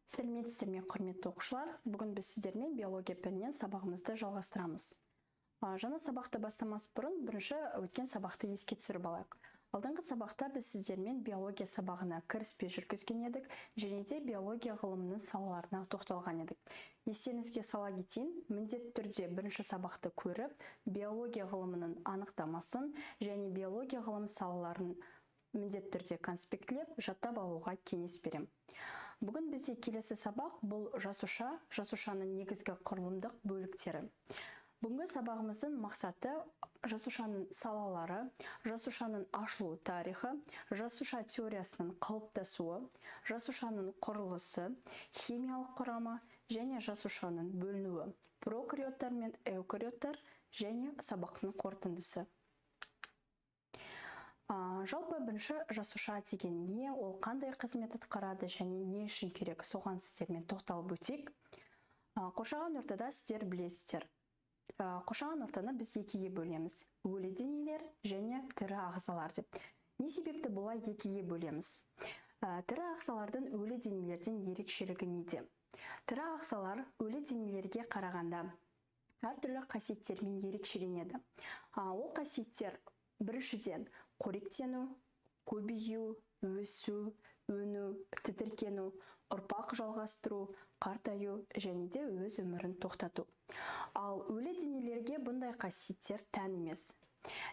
Сәлеметсіздер ме, құрметті оқушылар? Бүгін біз сіздермен биология пәнінен сабағымызды жалғастырамыз. Жаңа сабақты бастамас бұрын бірінші өткен сабақты еске түсіріп алайық. Алдыңғы сабақта біз сіздермен биология сабағына кіріспе жүргізген едік және де биология ғылымының салаларына тоқталған едік. Естеріңізге сала кетейін, міндетті түрде бірінші сабақты көріп, биология ғылымының анықтамасын және биология ғылым салаларын міндетті түрде конспектлеп, жаттап алуға кеңес беремін. Бүгін бізде келесі сабақ бұл жасуша, жасушаның негізгі құрылымдық бөліктері. Бүгінгі сабағымыздың мақсаты жасушаның салалары, жасушаның ашылу тарихы, жасуша теориясының қалыптасуы, жасушаның құрылысы, химиялық құрамы және жасушаның бөлінуі, прокариоттар мен эукариоттар және сабақтың қорытындысы. Жалпы бірінші жасуша деген не, ол қандай қызмет атқарады және не үшін керек, соған сіздермен тоқталып өтейік. Қоршаған ортада сіздер білесіздер. Қоршаған ортаны біз екіге бөлеміз. Өлі денелер және тірі ағзалар деп. Не себепті бұлай екіге бөлеміз? Тірі ағзалардың өлі денелерден ерекшелігі неде? Тірі ағзалар өлі денелерге қарағанда әртүрлі қасиеттермен ерекшеленеді. Ол қасиеттер біріншіден қоректену, көбею, өсу, өну, тітіркену, ұрпақ жалғастыру, қартаю және де өз өмірін тоқтату. Ал өлі денелерге бұндай қасиеттер тән емес.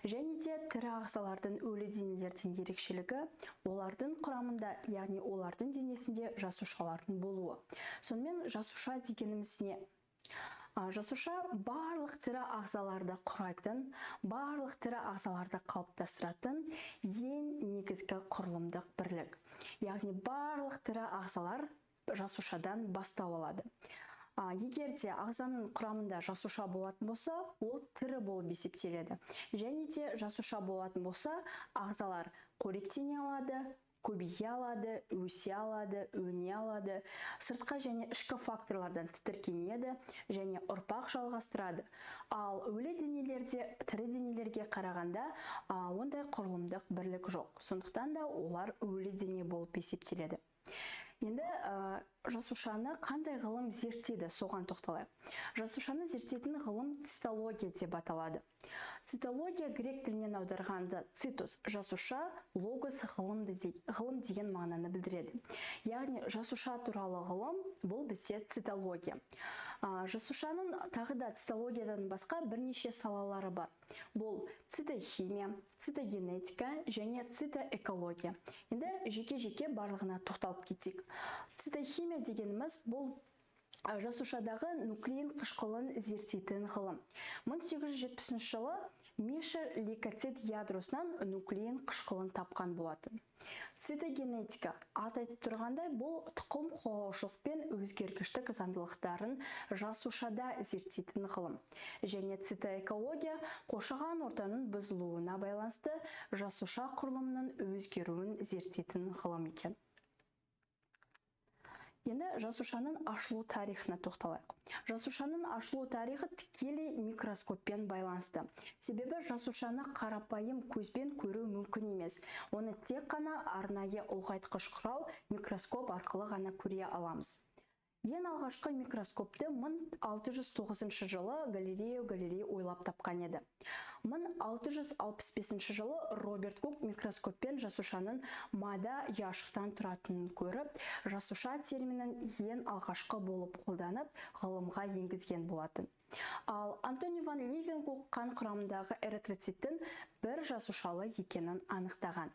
Және де тірі ағзалардың өлі денелерден ерекшелігі олардың құрамында, яғни олардың денесінде жасушалардың болуы. Сонымен жасуша дегеніміз не? Жасуша барлық тірі ағзаларды құрайтын, барлық тірі ағзаларды қалыптастыратын ең негізгі құрылымдық бірлік. Яғни барлық тірі ағзалар жасушадан бастау алады. Егер де ағзаның құрамында жасуша болатын болса, ол тірі болып есептеледі. Және де жасуша болатын болса, ағзалар қоректене алады, көбейе алады, өсе алады, өне алады, сыртқы және ішкі факторлардан тітіркенеді және ұрпақ жалғастырады. Ал өлі денелерде тірі денелерге қарағанда ондай құрылымдық бірлік жоқ. Сондықтан да олар өлі дене болып есептеледі. Енді жасушаны қандай ғылым зерттейді, соған тоқталайық. Жасушаны зерттейтін ғылым цитология деп аталады. Цитология грек тілінен аударғанда цитос жасуша, логос ғылым деген мағынаны білдіреді. Яғни жасуша туралы ғылым бұл бізде цитология. Жасушаның тағы да цитологиядан басқа бірнеше салалары бар. Бұл цитохимия, цитогенетика және цитоэкология. Енді жеке-жеке барлығына тоқталып кетейік. Цитохимия дегеніміз бұл жасушадағы нуклеин қышқылын зерттейтін ғылым. 1870 жылы Мишер лейкоцит ядросынан нуклеин қышқылын тапқан болатын. Цитогенетика аты айтып тұрғандай, бұл тұқым қуалаушылық пен өзгергіштік заңдылықтарын жасушада зерттейтін ғылым. Және цитоэкология қоршаған ортаның бұзылуына байланысты жасуша құрылымының өзгеруін зерттейтін ғылым екен. Енді жасушаның ашылу тарихына тоқталайық. Жасушаның ашылу тарихы тікелей микроскоппен байланысты. Себебі жасушаны қарапайым көзбен көру мүмкін емес. Оны тек қана арнайы ұлғайтқыш құрал микроскоп арқылы ғана көре аламыз. Ең алғашқы микроскопты 1609 жылы Галилео Галилей ойлап тапқан еді. 1665 жылы Роберт Кук микроскоппен жасушаның мада ұяшықтан тұратынын көріп, жасуша терминін ең алғашқы болып қолданып, ғылымға енгізген болатын. Ал Антони ван Ливенгук қан құрамындағы эритроциттің бір жасушалы екенін анықтаған.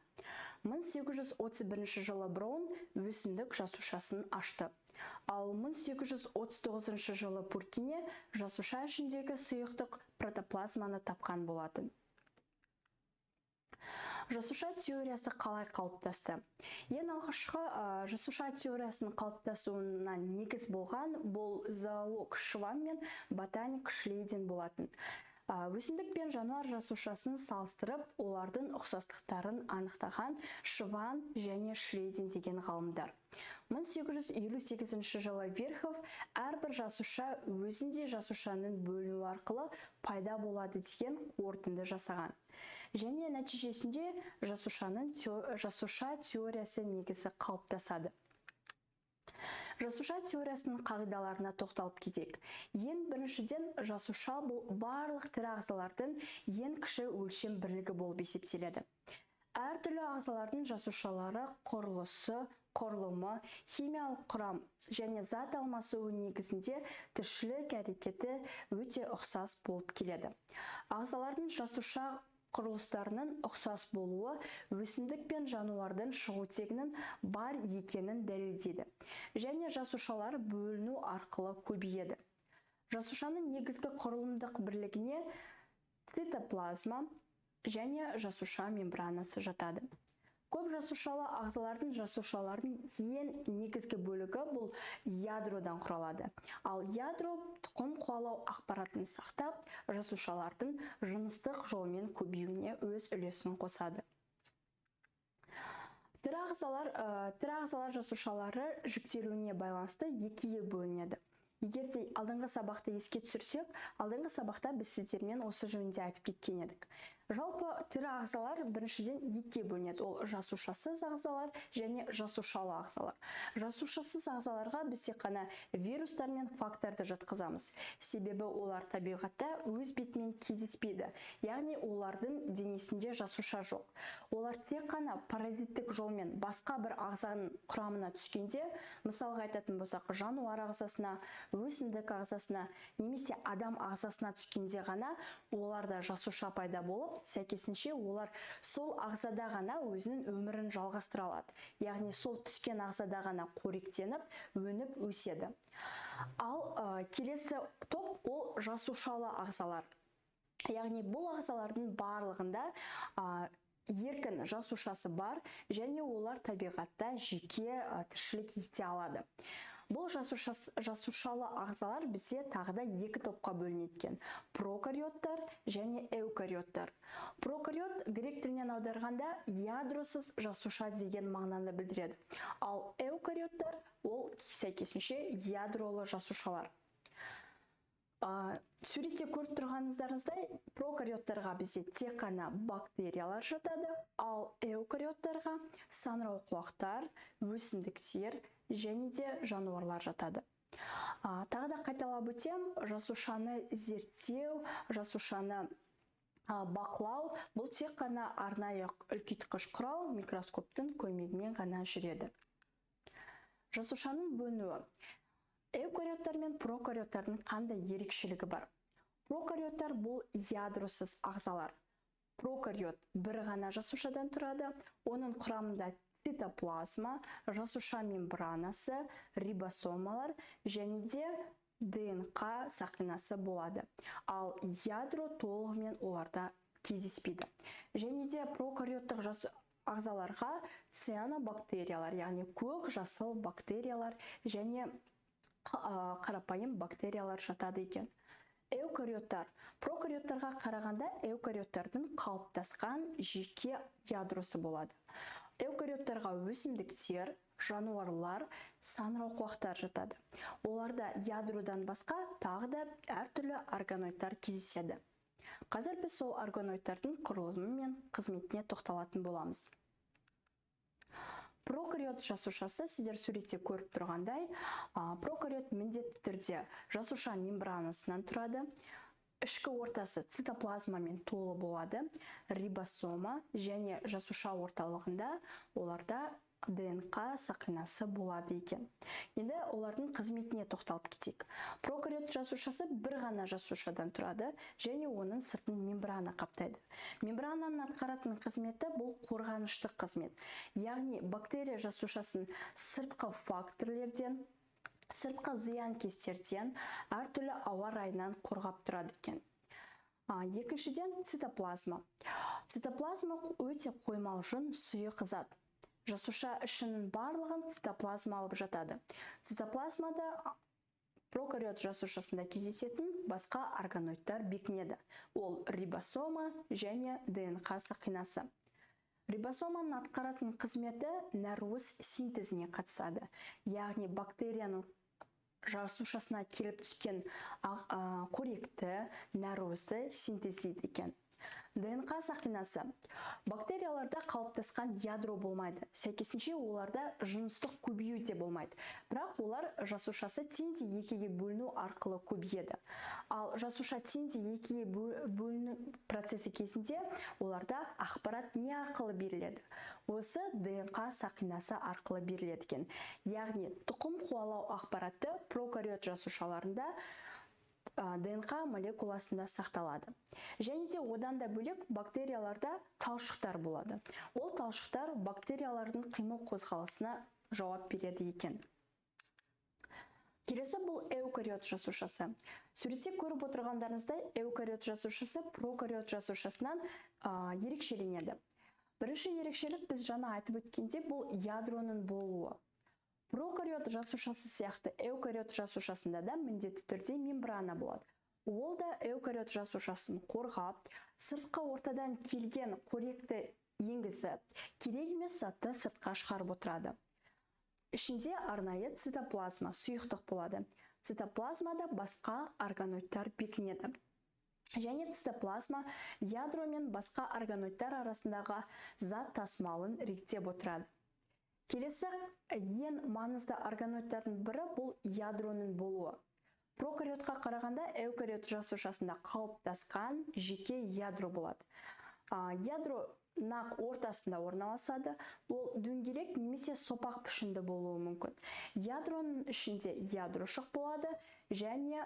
1831 жылы Браун өсімдік жасушасын ашты. Ал 1839 жылы Пуркине жасуша ішіндегі сұйықтық протоплазманы тапқан болатын. Жасуша теориясы қалай қалыптасты? Ең алғашқы жасуша теориясының қалыптасуына негіз болған бұл зоолог Шванн мен ботаник Шлейден болатын. Өсімдік пен жануар жасушасын салыстырып, олардың ұқсастықтарын анықтаған Шванн және Шлейден деген ғалымдар. 1858 жылы Вирхов әрбір жасуша өзіндей жасушаның бөлінуі арқылы пайда болады деген қорытынды жасаған. Және нәтижесінде жасуша теориясы негізі қалыптасады. Жасуша теориясының қағидаларына тоқталып кетейік. Ең біріншіден, жасуша бұл барлық тірі ағзалардың ең кіші өлшем бірлігі болып есептеледі. Әртүрлі ағзалардың жасушалары құрылысы, құрылымы, химиялық құрам және зат алмасуы негізінде тіршілік әрекеті өте ұқсас болып келеді. Ағзалардың жасуша құрылыстарының ұқсас болуы өсімдік пен жануардың шығу тегінің бар екенін дәлелдейді. Және жасушалар бөліну арқылы көбейеді. Жасушаның негізгі құрылымдық бірлігіне цитоплазма және жасуша мембранасы жатады. Көп жасушалы ағзалардың жасушаларының ең негізгі бөлігі бұл ядродан құралады. Ал ядро тұқым қуалау ақпаратын сақтап, жасушалардың жыныстық жолмен көбеюіне өз үлесін қосады. Тірі ағзалар жасушалары жіктелуіне байланысты екіге бөлінеді. Егер де алдыңғы сабақты еске түсірсек, алдыңғы сабақта біз сіздермен осы жөнінде айтып кеткен едік. Жалпы тірі ағзалар біріншіден екіге бөлінеді. Ол жасушасыз ағзалар және жасушалы ағзалар. Жасушасыз ағзаларға біз тек қана вирустар мен фагтарды жатқызамыз. Себебі олар табиғатта өз бетімен кездеспейді. Яғни олардың денесінде жасуша жоқ. Олар тек қана паразиттік жолмен басқа бір ағзаның құрамына түскенде, мысалға айтатын болсақ, жануар ағзасына, өсімдік ағзасына немесе адам ағзасына түскенде ғана оларда жасуша пайда болып, сәйкесінше олар сол ағзада ғана өзінің өмірін жалғастыра алады. Яғни сол түскен ағзада ғана қоректеніп, өніп өседі. Ал келесі топ ол жасушалы ағзалар. Яғни бұл ағзалардың барлығында еркін жасушасы бар және олар табиғатта жеке тіршілік ете алады. Бұл жасушалы ағзалар бізде тағы да екі топқа бөлінеді екен. Прокариоттар және эукариоттар. Прокариот грек тілінен аударғанда ядросыз жасуша деген мағынаны білдіреді. Ал эукариоттар ол сәйкесінше ядролы жасушалар. Суретте көріп тұрғаныңыздай, прокариоттарға бізде тек қана бактериялар жатады, ал эукариоттарға саңырауқұлақтар, өсімдіктер және де жануарлар жатады. Тағы да қайталап өтем, жасушаны зерттеу, жасушаны бақылау бұл тек қана арнайы үлкейткіш құрал микроскоптың көмегімен ғана жүреді. Жасушаның бөлінуі. Эукариоттар мен прокариоттардың қандай ерекшелігі бар? Прокариоттар бұл ядросыз ағзалар. Прокариот бір ғана жасушадан тұрады, оның құрамында цитоплазма, жасуша мембранасы, рибосомалар және де ДНК сақинасы болады. Ал ядро толығымен оларда кездеспейді. Және де прокариоттық ағзаларға цианобактериялар, яғни көк жасыл бактериялар және қарапайым бактериялар жатады екен. Эукариоттар. Прокариоттарға қарағанда эукариоттардың қалыптасқан жеке ядросы болады. Эукариоттарға өсімдіктер, жануарлар, саңырауқұлақтар жатады. Оларда ядродан басқа тағы да әртүрлі органоидтар кездеседі. Қазір біз сол органоидтардың құрылымы мен қызметіне тоқталатын боламыз. Прокариот жасушасы, сіздер суретте көріп тұрғандай, прокариот міндетті түрде жасуша мембранасынан тұрады. Ішкі ортасы цитоплазмамен толы болады, рибосома және жасуша орталығында оларда ДНК сақинасы болады екен. Енді олардың қызметіне тоқталып кетейік. Прокариот жасушасы бір ғана жасушадан тұрады және оның сыртын мембрана қаптайды. Мембрананың атқаратын қызметі бұл қорғаныштық қызмет. Яғни бактерия жасушасын сыртқы факторлерден, сыртқы зиянкестерден, әртүрлі ауа райынан қорғап тұрады екен. Екіншіден, цитоплазма. Цитоплазма өте қоймалжың сұйық зат. Жасуша ішінің барлығын цитоплазма алып жатады. Цитоплазмада прокариот жасушасында кездесетін басқа органоидтар бекінеді. Ол рибосома және ДНК сақинасы. Рибосоманың атқаратын қызметі нәруыз синтезіне қатысады. Яғни бактерияның жасушасына келіп түскен қоректі нәруызды синтездейді екен. ДНК сақинасы. Бактерияларда қалыптасқан ядро болмайды. Сәйкесінше оларда жыныстық көбею де болмайды. Бірақ олар жасушасы теңдей екіге бөліну арқылы көбейеді. Ал жасуша теңдей екіге бөліну процесі кезінде оларда ақпарат не арқылы беріледі? Осы ДНК сақинасы арқылы беріледі екен. Яғни тұқым қуалау ақпараты прокариот жасушаларында ДНК молекуласында сақталады. Және де одан да бөлек бактерияларда талшықтар болады. Ол талшықтар бактериялардың қимыл қозғалысына жауап береді екен. Келесі бұл эукариот жасушасы. Суретте көріп отырғандарыңыздай, эукариот жасушасы прокариот жасушасынан ерекшеленеді. Бірінші ерекшелік, біз жаңа айтып өткенде, бұл ядроның болуы. Прокариот жасушасы сияқты эукариот жасушасында да міндетті түрде мембрана болады. Ол да эукариот жасушасын қорғап, сыртқы ортадан келген қоректі енгізіп, керек емес затты сыртқа шығарып отырады. Ішінде арнайы цитоплазма, сұйықтық болады. Цитоплазмада басқа органоидтар бекінеді. Және цитоплазма ядро мен басқа органоидтар арасындағы зат тасымалын реттеп отырады. Келесі ең маңызды органоидтардың бірі бұл ядроның болуы. Прокариотқа қарағанда эукариот жасушасында қалыптасқан жеке ядро болады. Ядро нақ ортасында орналасады, ол дөңгелек немесе сопақ пішінді болуы мүмкін. Ядроның ішінде ядрошық болады және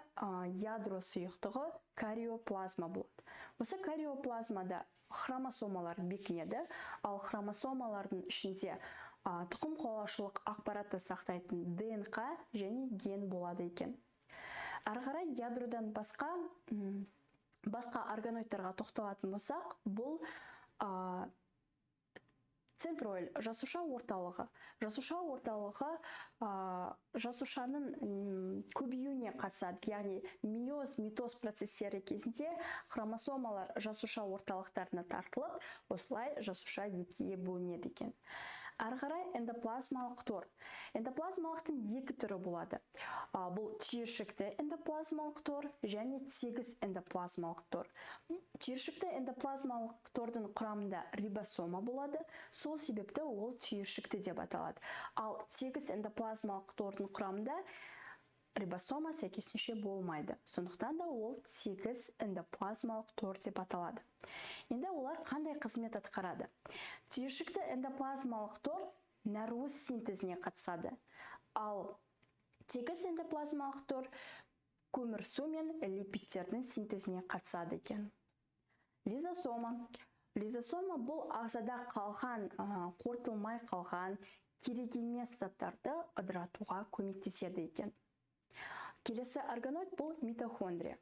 ядро сұйықтығы кариоплазма болады. Осы кариоплазмада хромосомалар бекінеді, ал хромосомалардың ішінде тұқым қуалаушылық ақпаратты сақтайтын ДНК және ген болады екен. Әрі қарай ядродан басқа органоидтарға тоқталатын болсақ, бұл центроиль, жасуша орталығы. Жасуша орталығы жасушаның көбеюіне қатысады, яғни мейоз, митоз процестері кезінде хромосомалар жасуша орталықтарына тартылып, осылай жасуша екіге бөлінеді екен. Әрі қарай эндоплазмалық тор. Эндоплазмалықтың екі түрі болады. Бұл түйіршікті эндоплазмалық тор және тегіс эндоплазмалық тор. Түйіршікті эндоплазмалық тордың құрамында рибосома болады, сол себепті ол түйіршікті деп аталады. Ал тегіс эндоплазмалық тордың құрамында рибосома сәйкесінше болмайды. Сондықтан да ол тегіс эндоплазмалық тор деп аталады. Енді олар қандай қызмет атқарады? Түйіршікті эндоплазмалық тор нәруыз синтезіне қатысады. Ал тегіс эндоплазмалық тор көмірсу мен липидтердің синтезіне қатысады екен. Лизосома. Лизосома бұл ағзада қалған, қорытылмай қалған керек емес заттарды ыдыратуға көмектеседі екен. Келесі органоид бұл митохондрия.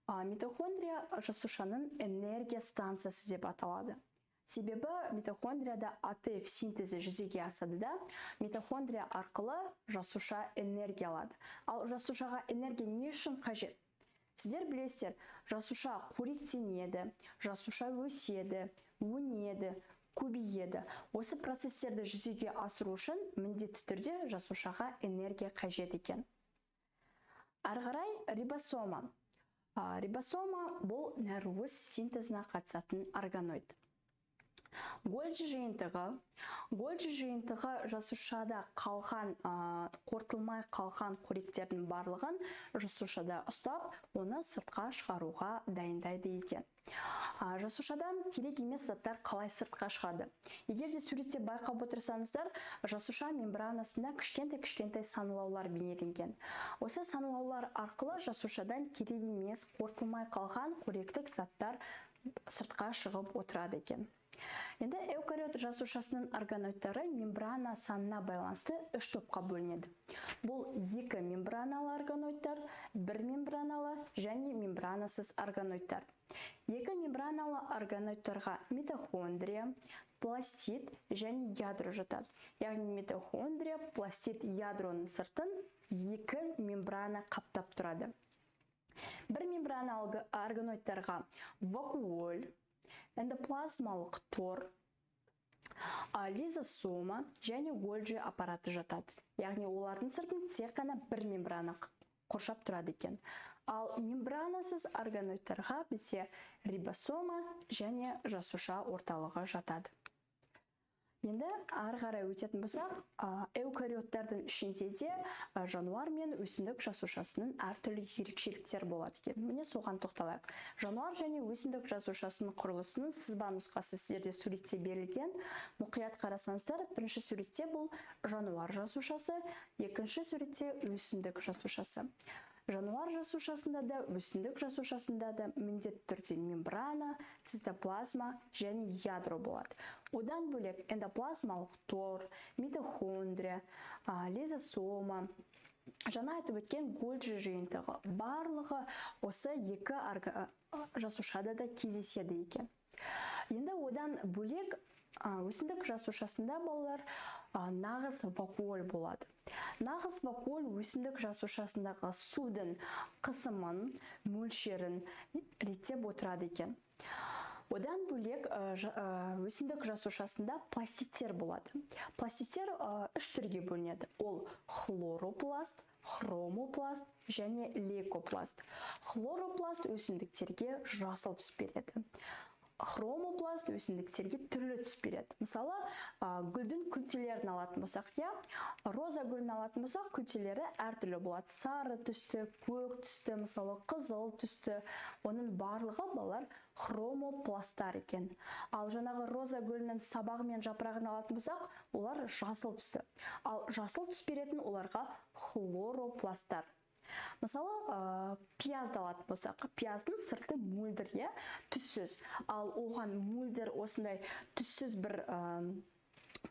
Митохондрия жасушаның энергия станциясы деп аталады. Себебі митохондрияда АТФ синтезі жүзеге асады да, митохондрия арқылы жасуша энергия алады. Ал жасушаға энергия не үшін қажет? Сіздер білесіздер, жасуша қоректенеді, жасуша өседі, өнеді, көбейеді. Осы процестерді жүзеге асыру үшін міндетті түрде жасушаға энергия қажет екен. Әрі қарай рибосома. Рибосома бұл нәруыз синтезіне қатысатын органоид. Гольджи жиынтығы. Гольджи жиынтығы жасушада қалған, қорытылмай қалған қоректердің барлығын жасушада ұстап, оны сыртқа шығаруға дайындайды екен. Жасушадан керек емес заттар қалай сыртқа шығады? Егер де суретте байқап отырсаңыздар, жасуша мембранасында кішкентай-кішкентай саңылаулар бейнеленген. Осы саңылаулар арқылы жасушадан керек емес, қорытылмай қалған қоректік заттар сыртқа шығып отырады екен. Енді эукариот жасушасының органоидтары мембрана санына байланысты үш топқа бөлінеді. Бұл екі мембраналы органоидтар, бір мембраналы және мембранасыз органоидтар. Екі мембраналы органоидтарға митохондрия, пластид және ядро жатады. Яғни митохондрия, пластид, ядроның сыртын екі мембрана қаптап тұрады. Бір мембраналы органоидтарға вакуоль, эндоплазмалық тор, лизосома және Гольджи аппараты жатады. Яғни олардың сыртын тек қана бір мембрана қоршап тұрады екен. Ал мембранасыз органоидтарға бізде рибосома және жасуша орталығы жатады. Енді ары қарай өтетін болсақ, эукариоттардың ішінде де жануар мен өсімдік жасушасының әртүрлі ерекшеліктері болады екен. Міне, соған тоқталайық. Жануар және өсімдік жасушасының құрылысының сызба нұсқасы сіздерде суретте берілген. Мұқият қарасаңыздар, бірінші суретте бұл жануар жасушасы, екінші суретте өсімдік жасушасы. Жануар жасушасында да, өсімдік жасушасында да міндетті түрде мембрана, цитоплазма және ядро болады. Одан бөлек эндоплазмалық тор, митохондрия, лизосома, жаңа айтып өткен Гольджи жиынтығы, барлығы осы екі жасушада да кездеседі екен. Енді одан бөлек өсімдік жасушасында, балалар, нағыз вакуоль болады. Нағыз вакуоль өсімдік жасушасындағы судың қысымын, мөлшерін реттеп отырады екен. Одан бөлек өсімдік жасушасында пластидтер болады. Пластидтер үш түрге бөлінеді. Ол хлоропласт, хромопласт және лейкопласт. Хлоропласт өсімдіктерге жасыл түс береді. Хромопласт өсімдіктерге түрлі түс береді. Мысалы, гүлдің күлтелерін алатын болсақ, иә, роза гүлін алатын болсақ, күлтелері әртүрлі болады. Сары түсті, көк түсті, мысалы, қызыл түсті. Оның барлығы, балалар, хромопласттар екен. Ал жаңағы роза гүлінің сабағы мен жапырағын алатын болсақ, олар жасыл түсті. Ал жасыл түс беретін оларға хлоропласттар. Мысалы, пиязды алатын болсақ, пияздың сырты мөлдір, иә, түссіз. Ал оған мөлдір осындай түссіз бір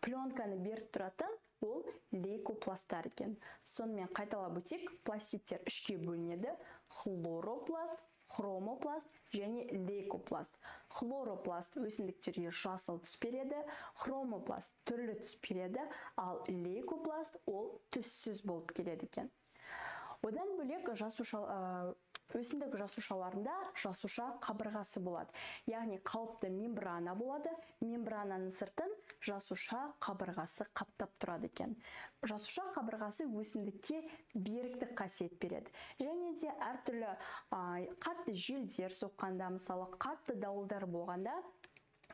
пленканы беріп тұратын ол лейкопласттар екен. Сонымен, қайталап өтейік, пластидтер үшке бөлінеді: хлоропласт, хромопласт және лейкопласт. Хлоропласт өсімдіктерге жасыл түс береді, хромопласт түрлі түс береді, ал лейкопласт ол түссіз болып келеді екен. Одан бөлек өсімдік жасушаларында жасуша қабырғасы болады. Яғни қалыпты мембрана болады. Мембрананың сыртын жасуша қабырғасы қаптап тұрады екен. Жасуша қабырғасы өсімдікке беріктік қасиет береді. Және де әртүрлі қатты желдер соққанда, мысалы, қатты дауылдар болғанда,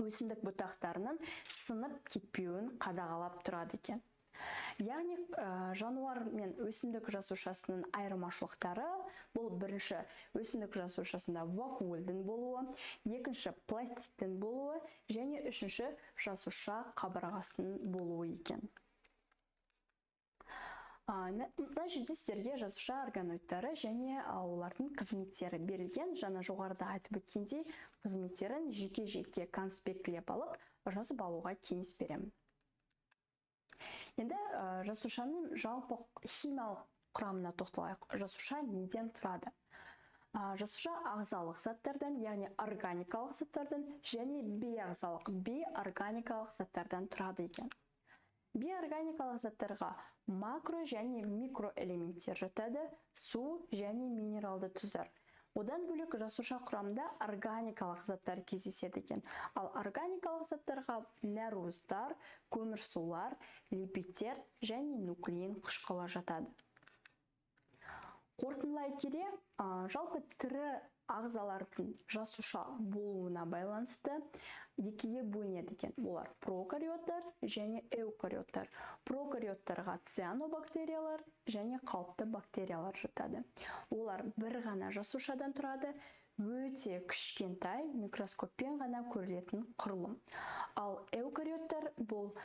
өсімдік бұтақтарының сынып кетпеуін қадағалап тұрады екен. Яғни жануар мен өсімдік жасушасының айырмашылықтары бұл: бірінші, өсімдік жасушасында вакуольдің болуы, екінші, пластидтің болуы және үшінші, жасуша қабырғасының болуы екен. Мына жерде сіздерге жасуша органоидтары және олардың қызметтері берілген. Жаңа жоғарыда айтып өткендей, қызметтерін жеке-жеке конспектілеп алып, жазып алуға кеңес беремін. Енді жасушаның жалпы химиялық құрамына тоқталайық. Жасуша неден тұрады? Жасуша ағзалық заттардан, яғни органикалық заттардан және бейағзалық, бейорганикалық заттардан тұрады екен. Бейорганикалық заттарға макро және микроэлементтер жатады, су және минералды тұздар. Одан бөлек жасуша құрамында органикалық заттар кездеседі екен. Ал органикалық заттарға нәруыздар, көмірсулар, липидтер және нуклеин қышқылы жатады. Қорытындылай келе, жалпы тірі ағзалардың жасуша болуына байланысты екіге бөлінеді екен. Олар прокариоттар және эукариоттар. Прокариоттарға цианобактериялар және қалыпты бактериялар жатады. Олар бір ғана жасушадан тұрады, өте кішкентай, микроскоппен ғана көрілетін құрылым. Ал эукариоттар бұл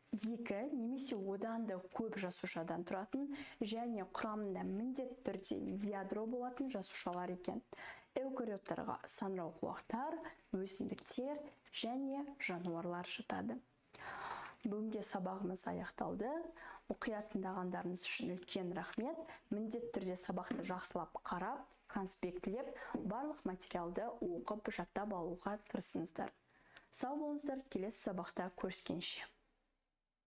екі немесе одан да көп жасушадан тұратын және құрамында міндетті түрде ядро болатын жасушалар екен. Эукариоттарға саңырауқұлақтар, өсімдіктер және жануарлар жатады. Бүгінге сабағымыз аяқталды. Мұқият тыңдағандарыңыз үшін үлкен рахмет. Міндетті түрде сабақты жақсылап қарап, конспектілеп, барлық материалды оқып, жаттап алуға тырысыңыздар. Сау болыңыздар, келесі сабақта көріскенше.